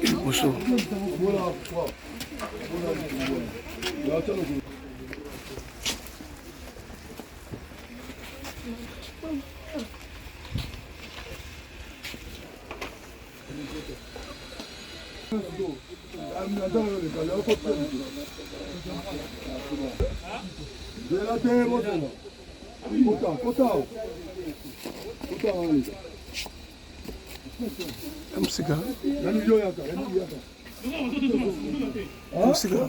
Liboso. Msika. Msika.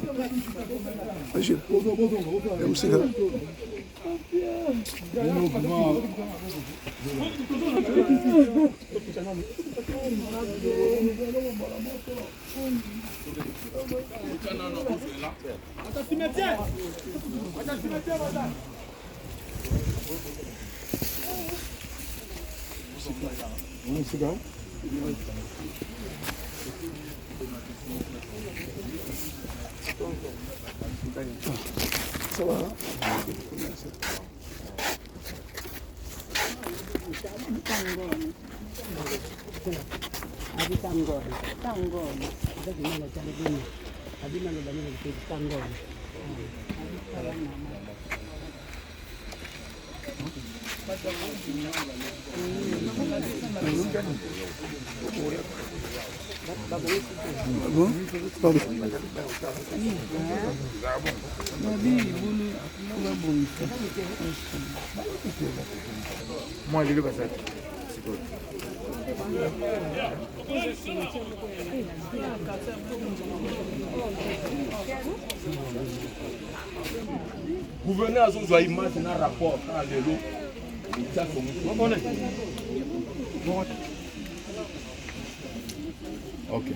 Msika. Ça va? Bon? Pardon. Moi, lelo baza sikoyo. Gouverneur azozwa image na rapport kaka lelo ok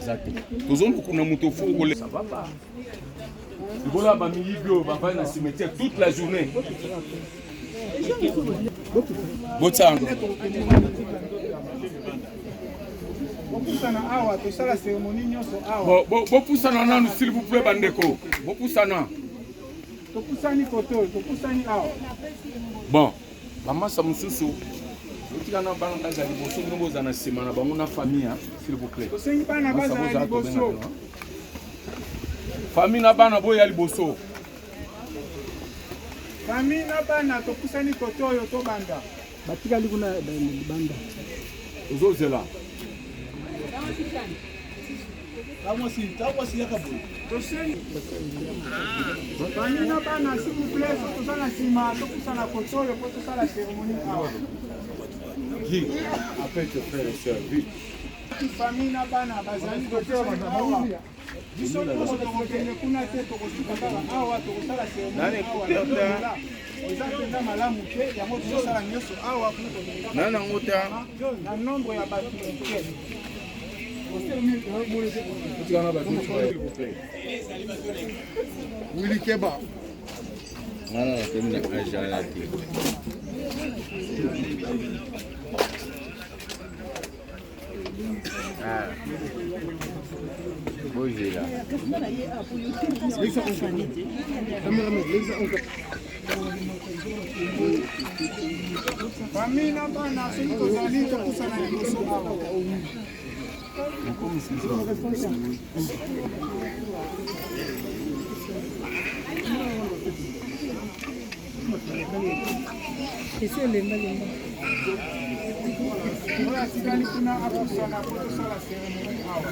eza te tozolukuna moto fo kole ça va pas likolo ya bamiyibi oyo bavandi na cimetière toute la journée botia yango bopusana awa tosala cérémonie nyonso awa bopusana nanu s'il vous plaît bandeko bopusana topusani koto topusani awa bon bamasa mosusu botika na bana baza liboso bino bozala na nsima na bango na famille s'il vous plaît tosengi bana bazala liboso famille na bana boya liboso famille na bana topusani koto oyo tobanda batikali kuna libanda ozozela famille na bana s'il vous plaît so toza na nsima topusana koto oyo mpo tosala cérémonie awa Guy, appelle tes frères et sœurs, vite. Famille na bana bazali topusani awa biso nyonso tokokende kuna te tokosuka kaka awa tokosala cérémonie awa eza mpenza malamu te yango tozosala nyonso awa nani yango te na nombre ya bato moke. Willy Keba. Ngana nakomi na age wana te. Bozela. Famille na bana soki tozali topusana liboso awa. Oyo atikali kuna apusana po tosala cérémonie awa.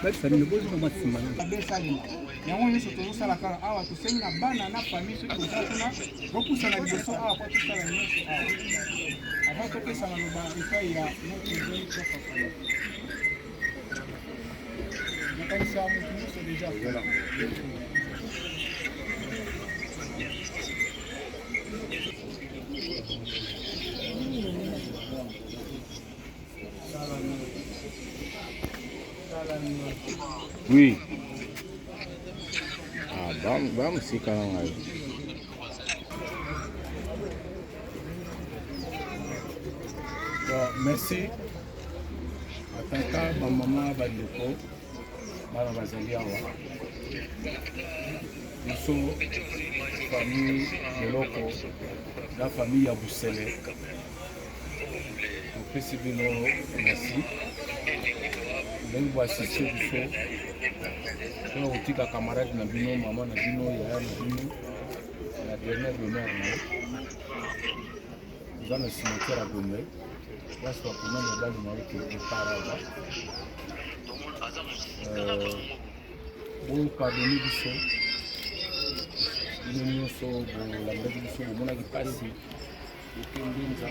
Esalema yango nyonso tozosala kaka awa tosengi na bana na famille soki toza kuna bopusana liboso awa po tosala nyonso awa avant topesa maloba epai ya notre jeune chef ya famille nakanisa moto nyonso deja. Oui. Ah, ba ba mosika na ngai. Bon, merci. Batata, bamama, bandeko, bana bazali awa. Biso famille Eloko na famille ya Busele topesi bino merci ndenge boasiste biso mpona kotika camarade na bino, mama na bino, yaya na bino na dernière demeure na ye. Eza na cimetière ya Gombe, place bakuna mobali na ye ke eparaza. Bopardonne biso bino nyonso bolandaki biso, bomonaki mpasi oke Mbinza,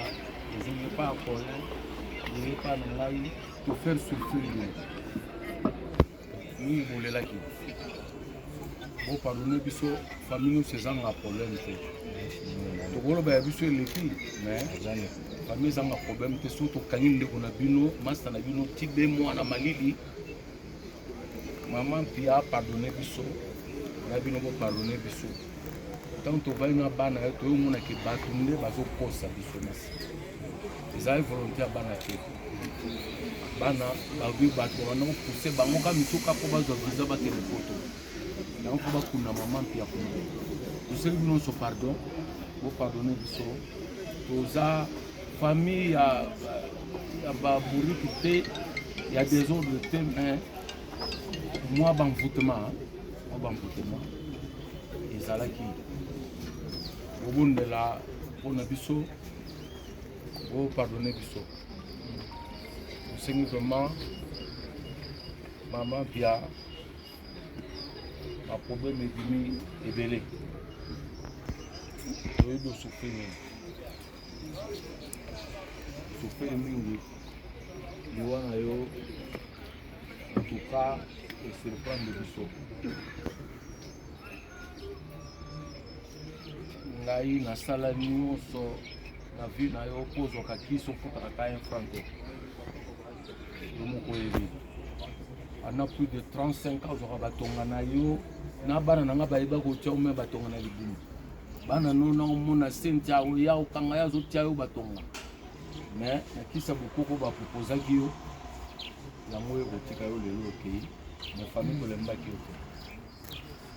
ozongi epa ya Colin, oye epa na ngai tofaire souffrir bino mingi, bolelaki. Bopardonne biso, famille nyonso ezanga problème te. Tokoloba ya biso eleki, mais famille ezanga problème te. Soki tokangi ndeko na bino, master na bino, tibe mwana malili, mama Mpia pardonne biso na bino, bopardonne biso. Ntango tovandi na bana ye, toyomonaki bato nde bazokosa biso. Masi ezali volonté ya bana te. Bana bazwi bato babanda kopousse bango ka misuka mpo bazwa visa, bakende Poto. Yango mpo bakunda mama Mpia kuna. Toseli bino nyonso pardon, bopardonne biso. Toza famille ya babourrique te, ya désordre te, mais mwa baenvoûtement, mwa baenvoûtement ezalaki. Bobondela mpona biso, bopardonne biso. Tosengi vraiment mama Mpia, baproblème ebimi ebele, toyebi osouffrir mingi, souffrir mingi. Liwa na yo en tout cas esurprendre biso. Ngai nasala nyonso na vie na yo mpo ozwaka kisi, ofutaka ka un franc te. Yo moko oyebi, pendant plus de 35 ans ozwaka batonga na yo na bana na nga bayeba kotia ome batonga na libumu. Bana no na omona senti oya okanga ye, azotia yo batonga, mais na kisa bokoko baproposaki yo yango ekotika yo. Lelo okei, mais famille tolembaki yo te.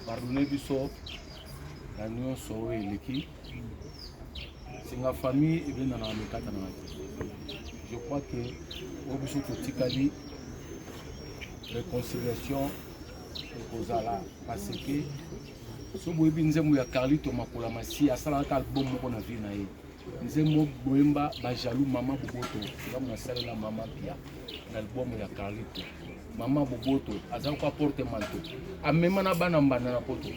Pardonne biso na nyonso oyo eleki. Singa famille ebendana na mikata na te. Je crois que oyo biso totikali, réconciliation ekozala, parce que so boyebi nzembo ya Carlito Makola Masi, asalaka album moko na vie na ye, nzembo boyemba bajaloux, mama Boboto. Ngambo nasalela mama Pia na album ya Carlito, mama Boboto aza kwa porte manteau, amema na bana mbanda na Poto.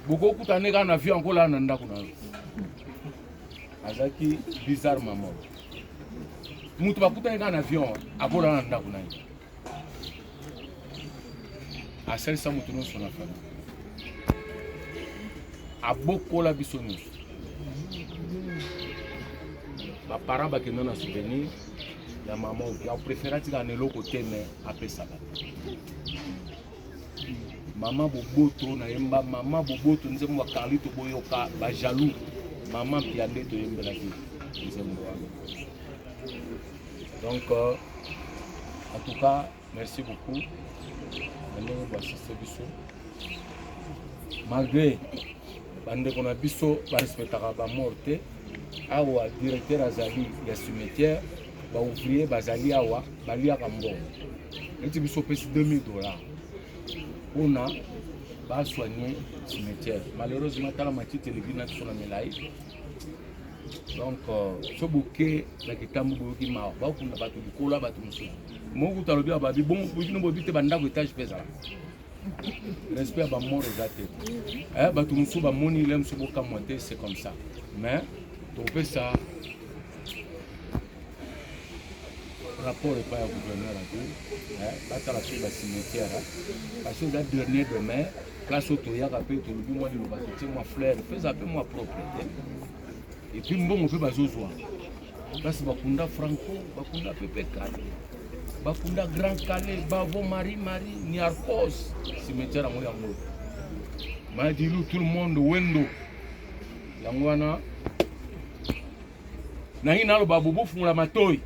Bokokuta nde kaka na vie ankolala na ndako na yo. Azalaki bizarre mama. Moto bakutani kaka na avion, akolala na ndako na ye. Asalisa moto nyonso na famille, abokola biso nyonso. Baparent bakenda na souvenir ya mama oyo apréféré atikala na eloko te, mais apesaka mama Boboto. Nayemba mama Boboto, nzembo ya Carlito, boyoka bajaloux, mama Mpia nde toyembelaki nzembo wana. Donc en tout cas merci beaucoup na ndenge boassiste biso, malgré bandeko na biso barespectaka bamort te. Awa directeur azali ya cimetière, baouvrier bazali awa, baliaka mbongo neti biso. Opesi 2000 $ mpona basoigne cimetière. Malheureusement, tala matiti eleki na biso na milai. Donc so boke na kitambo, boyoki mawa, bakunda bato likolo ya bato mosusu. Moko kuta alobi ababi bongo bino boyebi te, bandako étage mpe ezala. Respect ya bamort eza te. Bato mosusu bamoni le mosusu, bokamwa te, c'est comme ça. Mais topesa rapport epai ya gouverneur ya ville, batala mpe bacimetière, parce que eza dernier demeure, place oyo toyaka mpe tolobi mwa liloba, totie mwa fleur mpe eza mpe mwa propre te. Et puis mbongo mpe bazozwa, place bakunda Franco, bakunda Pepe Kale. Bakunda Grand Calais, Bavo Marie Marie, Niarcos, cimetière yango yango. Madilu tout le monde wendo. Yango wana nangi naloba bobofungola matoi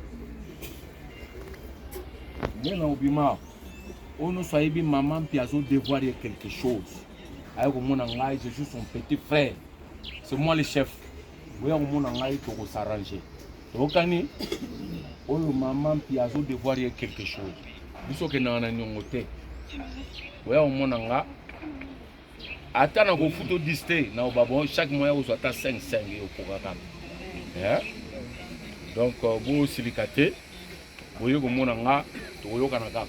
nde na obima oyo nyonso ayebi mama mpe azo devoir ye quelque chose aye komona ngai, je suis son petit frère, c'est moi le chef. Boya komona ngai, tokosarrange, toyokani. Oyo mama mpe azo devoir ye quelque chose, biso okendaka na niongo te. Boya komona nga, ata na kofuta 10 te, na bon, chaque mois ozwa ata 5 5, okoka kaka. Donc bosilika te, boye komona nga, tokoyokana kaka.